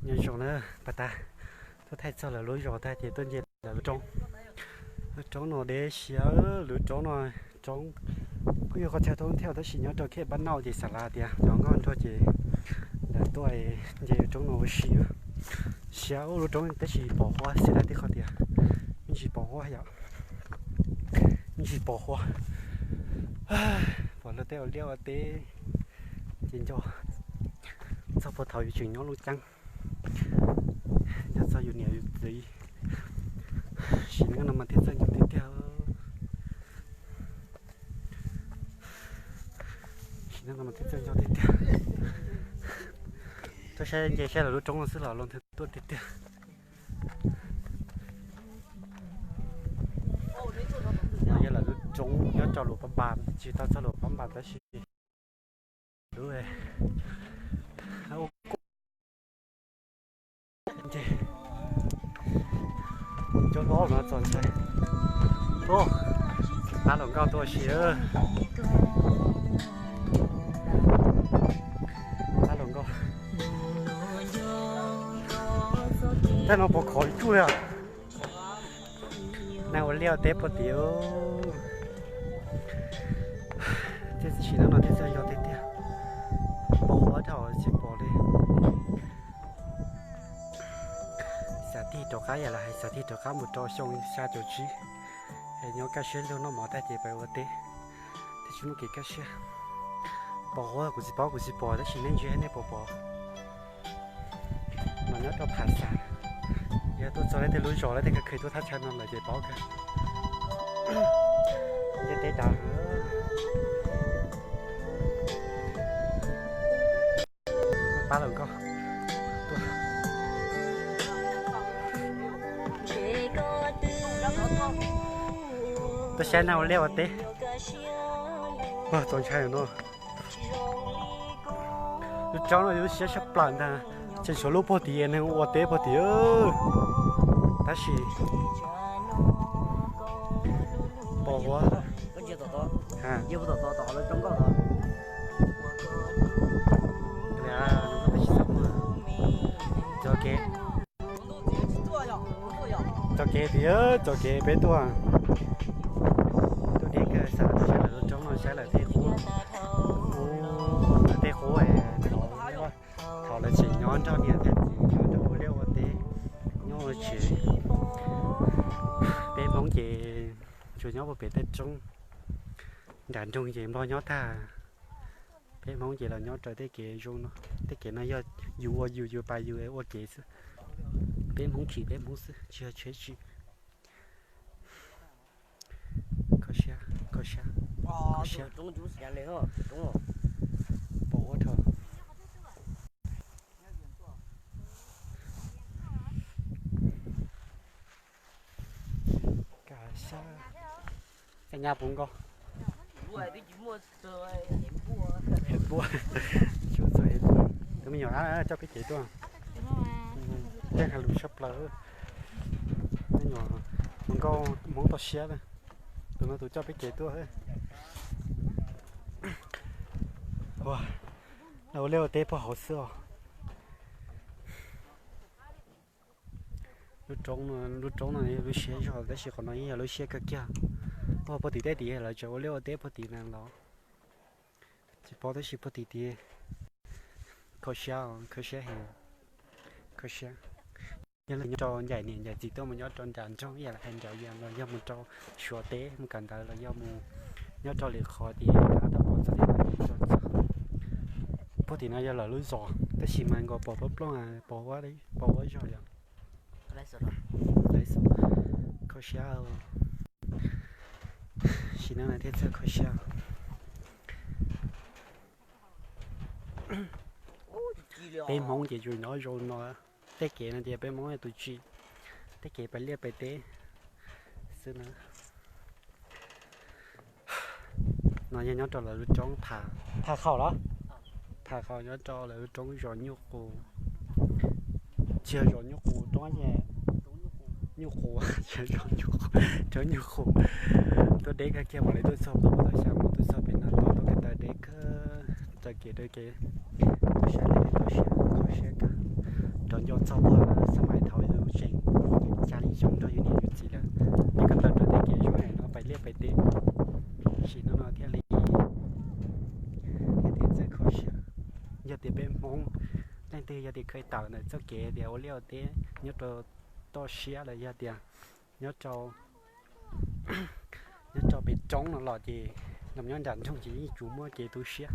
Nyob zoo na, pas tas tuaj thaij txog lawv lub zos tag ces tuaj nce lawv lub roob. Lub roob no deb siab, lub roob no, roob kuj yog qhov chaw thoob thiab tab sis nyob rau khej Pab Nauj ces xav las tias cov nkauj nraug ces lawv tuaj nce lub roob no ua si. Siab ua lub roob tab sis pos huab xwb, tib qho tias me ntsis pos huab yom, me ntsis pos huab. Pom luag tej ua liaj ua teb ces nco txog puag thaum yus tseem nyob Looj Ceeb, nco txog yus niam yus txiv. Sim neej no mas thiaj txawj nco tiag tiag. Sim neej no mas thiaj txawj nco tiag tiag. Tuaj saib nce saib lawv lub roob no xwb los luag nthwv tuaj tiag tiag. No yog lawv lub roob nyob rau Luam Pab Npas, tsis tau txog Luam Pab Npas tab sis lub nce cov hlob no txog ntshai. Pab hluas nkauj tuaj si, pab hluas nkauj. Tej no puas khov ib tsuj li os. Neeg ua liaj ua teb puag tim. Tej sim neej no thiaj txawj nco tiag tiag. Pos huab dhau tsis pom li. Xav tig rov qab, yam li hais xav tig rov qab mus rau xyoo xya caum tsib, es nyob kaj siab lug noj mov tag ces pais ua teb, thiaj tsis muaj kev kaj siab. Pos huab kuv tsis paub, kuv tsis pom tab sis nej ntsia nej puas pom. Mas nyob rau Phav Xas, yog tuaj txog lawv tej lub zos lawv tej kawg kheev tuaj thaj chaw no lawm ces paub kawg. Ntiaj teb dav. Pab hluas nkauj tuaj saib neeg ua liaj ua teb. Txaus ntshai no. Lub roob no yus siab sab plaws ntag, tseem tshuav lub puag tim neeg ua teb puag tim. Tab sis pos huab. Txoj kev, txoj kev tim, txoj kev peb tuaj. Tuaj deb kawg, xav tuaj saib lawv lub roob no saib lawv tej qub. Lawv tej qub, thaum lawv tseem nyob nrog niam thiab txiv nyob nrog ua liaj ua teb, nyob ua tsev. Peb Hmoob ces tsuas nyob puag pem tej roob, nram nroog ces Nplog nyob tag. Peb Hmoob ces los nyob raws tej kev zoo no. Tej kev no yog yus ua yus, yus pais yus ua kev xwb. Peb Hmoob tsim peb Hmoob xwb, tsis yog tsheb tsim. Kho siab, kho siab, kho siab. Pos huab dhau. Kho siab. Nyab puv nkaus. Tus me nyuam coj peb kev tuaj. Tej hais lus tshaj plaws. Me nyuam hluas nkauj Hmoob toj siab na. Tus no tus coj peb kev tuaj. Ua, ua liaj ua teb puag hauv xwb os. Lub roob no, lub roob no yog lub siab zog tab sis qhov no yeej yog lub siab kawg kiag. Ua puag tim tej tid lawv tseem ua liaj ua teb puag tim na los tsis paub tab sis puag tim tid kho siab, kho siab heev, kho siab. Yog lawv nyob rau ncaim niam ncaim txiv tuaj mus nyob rau nram nroog ib yam li hais nram Yam los yog mus rau Suav teb mus kawm ntawv los yog mus nyob rau lwm qhov tid, tau pom txog tej no ces tau txog. Puag tim no yog lawv lub zos tab sis mas nkaus pom plooj plooj, pos huab, pos huab zog yom. Kho siab, sim neej no thiaj txawj kho siab. Peb Hmoob ces tsuas nyob zoo no, tej kev no ces peb Hmoob yog tus tsim, tej kev pais liaj pais teb xwb na. No yog nyob rau lawv lub roob Pha, Pha Khaum los, Pha Khaum nyob rau lawv lub roob zos Nyuj Qus. Tsis yog zos Nyuj Qus, roob nyuj qus, roob Nyuj Qus. Tuaj deb kawg kiag mam li tuaj txog pem toj xya mus tuaj txog pem no tuaj, tuaj kiag tau deb kawg, raws kev raws kev. Saib lawv tej toj siab, toj siab kawg. Rov nco txog puag xab mais thaum yus tseem xya yim xyoo nrog yus niam yus txiv lawm, peb koj tawm rau tej kev zoo no pais liaj pais teb, sim no no thiaj li thiaj tias txawj kho siab. Yog tias peb Hmoob leej twg yog tias kheev tawm ntawm txoj kev tias ua liaj ua teb nyob rau toj siab los yog tias nyob rau nyob rau pem roob no los ces los nyob nram nroog ces yeej tsuas muaj kev tu siab.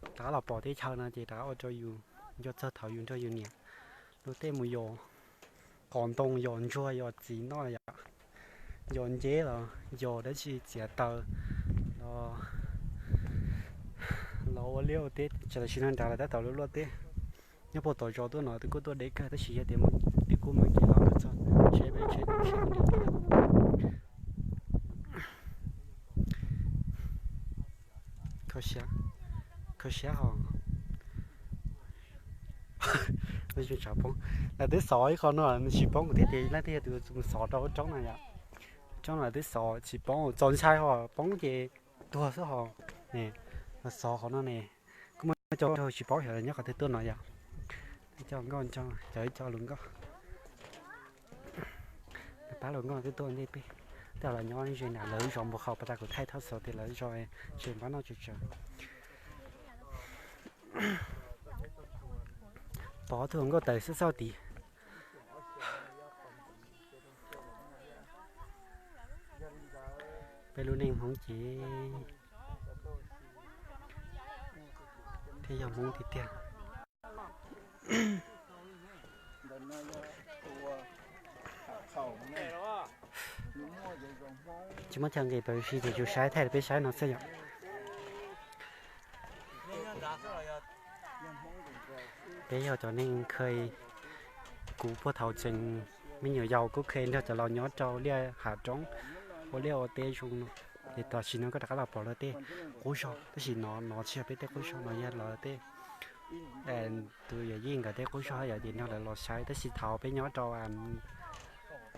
Rov qab los pom teb chaws no ces rov qab ua rau yus nco txog thaum yus nrog yus niam luag tej mus yos qos ntoo, yos ntsuag, yos txiv noj yom, yos nceb los yos dab tsi, txiav taws los, los ua liaj ua teb. Tam sim no nrad los tab tom luaj luaj teb. Nyob puag tom zos tuaj no twb kuj tuaj deb kawg tab sis yog tias twb kuj muaj kev loj txog tsheb peb tsheb tsheb kho siab, kho siab hos. Lawv twb xov ib qho no nws tsis poob, kuv thiaj tias leej twg yog tus mus xov rau roob no yom. Roob no lawv twb xov tsis poob, txaus ntshai hos poob ces tuag xwb hos. Los xov qhov no ne, kuj muaj cov nraug tsis paub xyov nyob qhov twg tuaj no yom. Cov nkauj nraug, cov ib co hluas nkauj, pab hluas nkauj twb tuaj ntej peb, tej los nyob ze na lawv zos npua qhau pas tas kuv thaij thab xov tias lawv zos tseem npab noj tsawv tsawv. Pom ob tug hluas nkauj tawm xwb xauj tid. Peb lub neej Hmoob ces thiaj yog Hmoob tiag tiag. Tsis muaj chaw nqis pas si ces tsuas saib thaij peb saib no xwb yom. Peb yog cov neeg kheev, kuv puag thaum tseem me nyuam yaus kuj kheev nrog cov laus nyob rau liaj hav roob ua liaj ua teb zoo no. Ces tam sim no koj rov qab los pom lawv tej qub zog, tab sis no no tsis yog peb tej qub zog, no yog lawv tej, tus yawm yij nkawd tej qub zog yom, ces nrog lawv los saib. Tab sis thaum peb nyob rau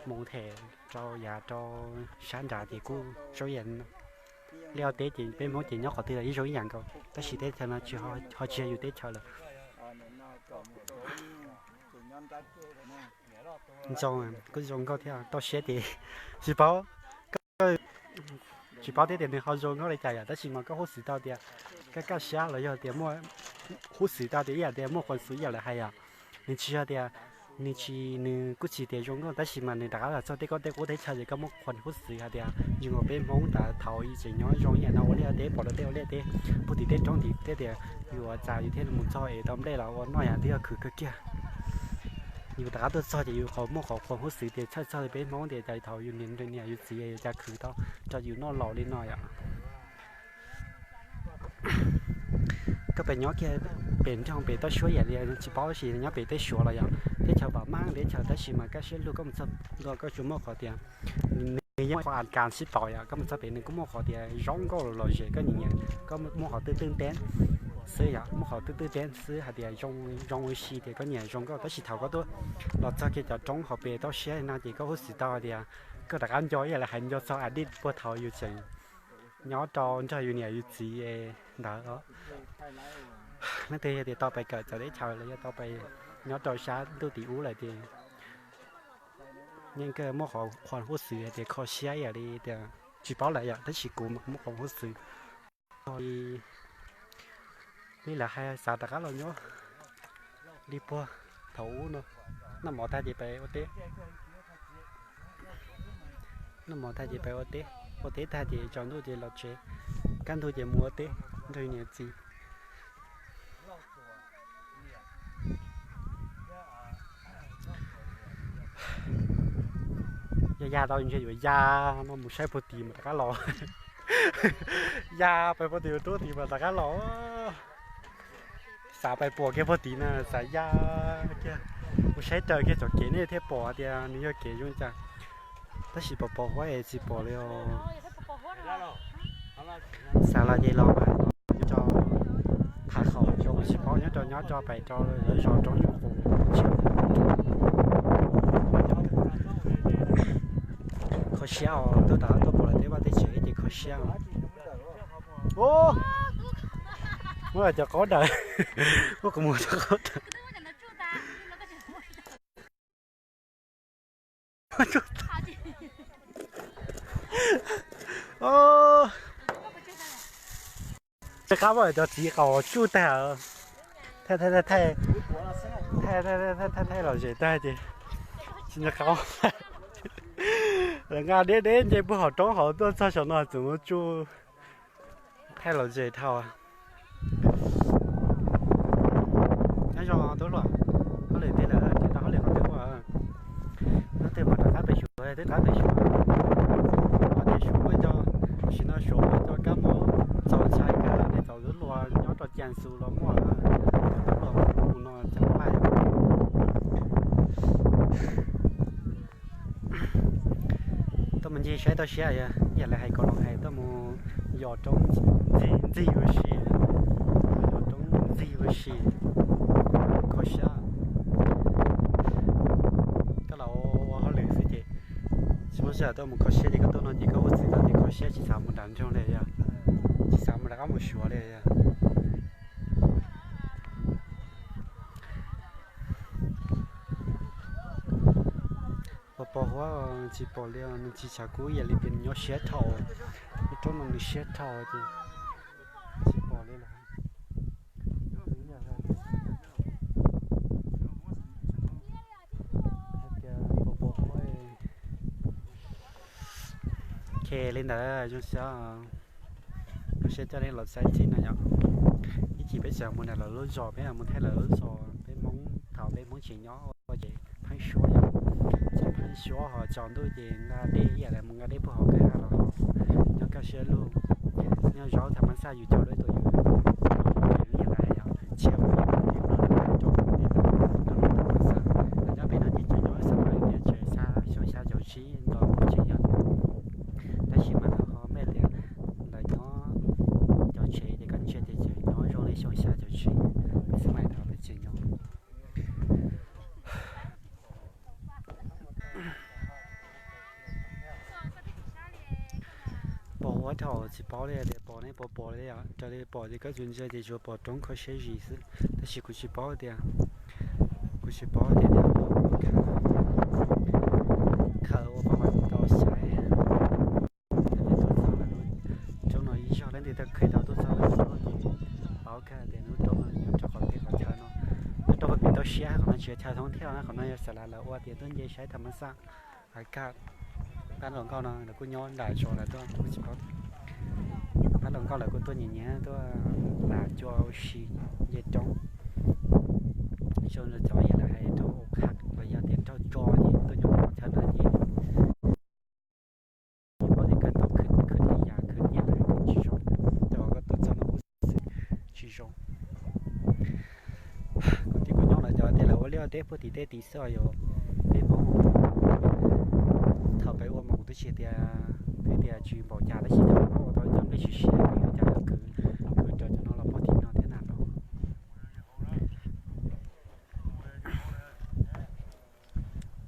mus them rau yav rau sab nrad ces kuj zoo ib yam. Liaj ua teb ces peb Hmoob ces nyob qhov twg los yeej zoo ib yam nkaus, tab sis teb chaws no tsis, ho tsis yog yus teb chaws lawm. Zoo, kuj zoo nkauj thiab, toj siab ces tsis paub, tsis paub thiab tias nws ho zoo nkauj li cas yom, tab sis mas koj huj xwm tau tias koj kaj siab los yog tias muaj, huj xwm tau tias ib yam tias muaj khuas xwm ib yam lawv hais yom. Nws tsis yog tias, nws tsis, nws kuj tsis tias zoo nkauj tab sis mas nws rov qab los txog tej koj tej qub teb chaws ces koj muaj khuas huj xwm hais tias yus uas peb Hmoob ntawd thaum yus tseem nyob zoo ib yam no ua liaj teb, pom lawv tej ua liaj teb puag tim tej roob tim tej tias yus ua cas yus thiaj mus txog es tau nplej los ua noj yam twb yog khwv kawg kiag. Yus rov qab tuaj txog ces yus qhov muaj qhov khuas huj xwm tias txhawj txog peb Hmoob tias cas thaum yus niam yus txiv yus cas khwv tau rau yus noj laus li no yom. Koj pem nyob kiag pem nroog pem toj suab yam li tsis paub tab sis nyob pem teb Suav los yog teb chaws vam meej teb chaws tab sis mas kaj siab lug koj mus txog ntua koj tsuas muaj qhov tias nws yeej muaj qhov a kas sib pom yom, koj mus txog pem nws kuj muaj qhov tias zoo nkauj los zem koj nyiam nyiam, koj muaj qhov twj twj teb xwb yom, muaj qhov twj twj teb xwb hais tias zoo zoo ua si tias koj nyiam zoo nkauj tab sis thaum koj tuaj los txog kiag cov roob hauv pes toj siab no ces koj huj xwm tau hais tias koj rov qab nco ib yam li hais nco txog a dij puag thaum yus tseem nyob rau nrog yus niam yus txiv ntawd os. Leej twg yog tias tau pais kawm txawv teb chaws los yog tau pais nyob rau sab ntuj tim ub lawm ces yeej kawg muaj qhov khuas huj xwm hais tias kho siab ib yam li tias tsis paub lawm yom, tab sis kuv muaj qhov huj xwm li, li lawv hais xav rov qab los nyob li puag thaum ub no, noj mov tag ces pais ua teb, noj mov tag ces pais ua teb, ua teb tag ces tsaus ntuj ces los tsev, kaj ntug ces mus ua teb nrog niam txiv. Yog ya tau ntshe yuav ya no mus saib puag tid mas rov qab los. Ya pais puag tid rub tid mas rov qab los. Xav pais pom kiag puag tid na, xav ya kiag mus saib raws kiag cov kev nej thiaj pom tias nws yog kev zoo cas. Tab sis pom pom huab es tsis pom li os. Xav los ces los mas nyob rau Thav Khaum zoo tsis paub nyob rau nyob rau pem rau lawv zos roob nyuj qus. Kho siab os, tuaj rov tuaj pom lawv tej vaj tej tsev ces kho siab os. Muab cov qaub daws, muab kuv mus cov qaub daws. Koj tsuj, o, qab cov txiv qaum tsuj tag. Thaij, thaij, thaij, thaij, thaij, thaij lom zem tag ces tsis nco qab. Lawv nqa deb deb nce puag hauv roob hauv tuaj txog saum no txawm mus tsuj. Thaij lom zem dhau. Nyob zoo tub hluas, hauj lwm tej lawm, tau hauj lwm qhov twg ua? Hnub twg mam rov qab pem Suav, twb qab pem Suav. Suav muaj cov, tam sim no Suav muaj cov kab mob txaus ntshai kawg, tej txaus tub hluas nyob rau Cam Xus los muaj, tub hluas mus no cov paj. Tuaj mus ncig saib toj siab yog ib yam li hais Kaus Loos hais, tuaj mus yos roob ntxig ua si, yos roob ntxig ua si, kho siab. Koj los ua hauj lwm xwb ces tsis muaj sij hawm tuaj mus kho siab, ces koj tuaj no ces koj ua txwv tau tias kho siab tsis xav mus nram nroog li yog, tsis xav mus rov qab mus Suav li yog. Pos pos huab tsis pom li, nws tsis tshav kub ib yam li tias nws nyob siab dhau. Lub roob no nws siab dhau ces tsis pom li lawm. Hais tias pos pos huab. Ces li ntawd zoo siab, zoo siab coj nej los saib txij no yom. Ib chim peb tseem mus nram lawv lub zos, peb mus thaij lawv lub zos, peb Hmoob thaum peb Hmoob tseem nyob ua ces pheeb suab yom, tseem pheeb suab ho tsaus ntuj ces nqa dej ib yam li mus nqa dej puag hauv kwj ha los ho nyob kaj siab lug, nyob zaub tham mas xaj yus cog dua ib tuam yus, yus ib yam li yog tsis ua li rau tej tau nyob peb no ces tseem nyob xab mais tias tseem xa xyoo xya caum tsib nto tseem yog, tab sis mas lawv ho mej li lawv nyob cov tsev ces koj ntsia ces tseem nyob zoo li xyoo xya caum tsib, peb xab mais no peb tseem nyob. Pos huab dhau tsis paub li tias pos ne pos pos li, raws li pom ces koj tsuas ntsia ces tsuas pom roob kho siab zis xwb, tab sis kuv tsis paub tias, kuv tsis paub tias khaws ua poj mam tau saib. Tuaj txog lawm, roob no ib zaug leej twg tau kheev tau tuaj txog lawm ces paub kawg tias lub roob no nyob rau qhov twg qhov chaw no. Nyob rau pem toj siab qhov no tsis yog chaw thoob thiab, qhov no yog xav las lawv ua tias tuaj nce saib tham mas xaj. Hais kaj pab hluas nkauj no lawv kuj nyob nram zos lawv tuaj kuj tsis paub. Pab hluas nkauj lawv kuj tuaj nyiam nyiam tuaj las cua ua si nce roob. Zoo li cov yam lawv hais raug qham los yog tias raug tso ces tuaj nyob qhov chaw no ces tsis paub tias koj tau khwv khwv li yam khwv nyiaj lawm tsis zoo, rau qhov koj tuaj txog no kuj tsis zoo. Kuv tij kuv nyob lawv cov tias lawv ua liaj ua teb puag tim tej tid xwb os yom, peb Hmoob. Thaum peb ua mas kuv twb tsis tias, twb tias tsis npaum cas tab sis thaum peb ua tau cov nplej siav siav peb yuav coj los khwv, khwv raws cov no los puag tim no thiab na los.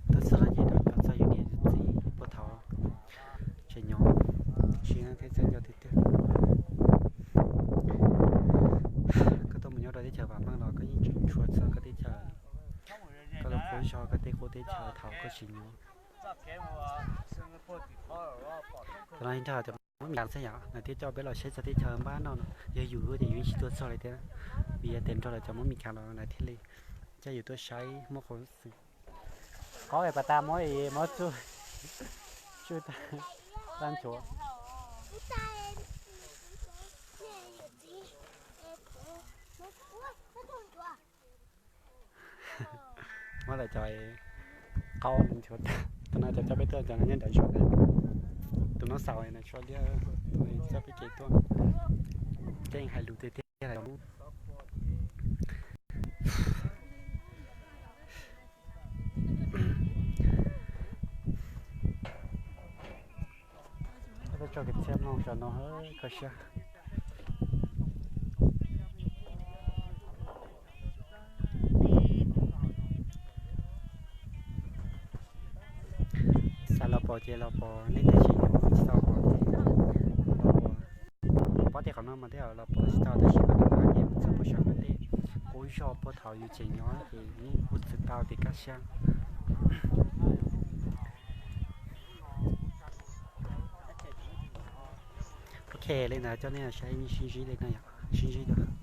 Tuaj txog ces rov txog yus niam yus txiv puag thaum tseem nyob, tsis thiab txawj nco tiag tiag. Koj tuaj mus nyob rau teb chaws vam meej los koj yeej tseem tshuav txog koj teb chaws, koj lub qub zog koj tej qub teb chaws thaum koj tseem nyob. Tam no nrog cov Hmoob Mis Kas xwb yom, lawv thiaj coj peb los saib txog teb chaws npab noj no, yog yus ces yus yeej tsis tuaj txog li thiab, vim yog tias nrog lawv cov Hmoob Mis Kas los lawv thiaj li coj yus tuaj saib Hmoob qhov xwm. Qaub pas tas muab, muab tsuj, tsuj tag nchuav. Muab lawv cov qaub nchuav tag. Tus no cov coj peb tuaj cov no nyob nram zos na. Tus no xaus na, tshuav liab tus coj peb kev tuaj. Keej hais lus tiag tiag. Tso kwv txhiaj mloog tso no kho siab. Xav los pom ces los pom, leej twg tsis, tsis tau pom ces los pom. Pom tej qhov no mas tej zaum los pom tsis tau tab sis qhov no ces txog puag saum peb tej qub zog puag thaum yus tseem nyob ces yeej ua txwv tau tias kaj siab. Khe li ntawd coj nej saib sib ntsib li no yom, sib ntsib cov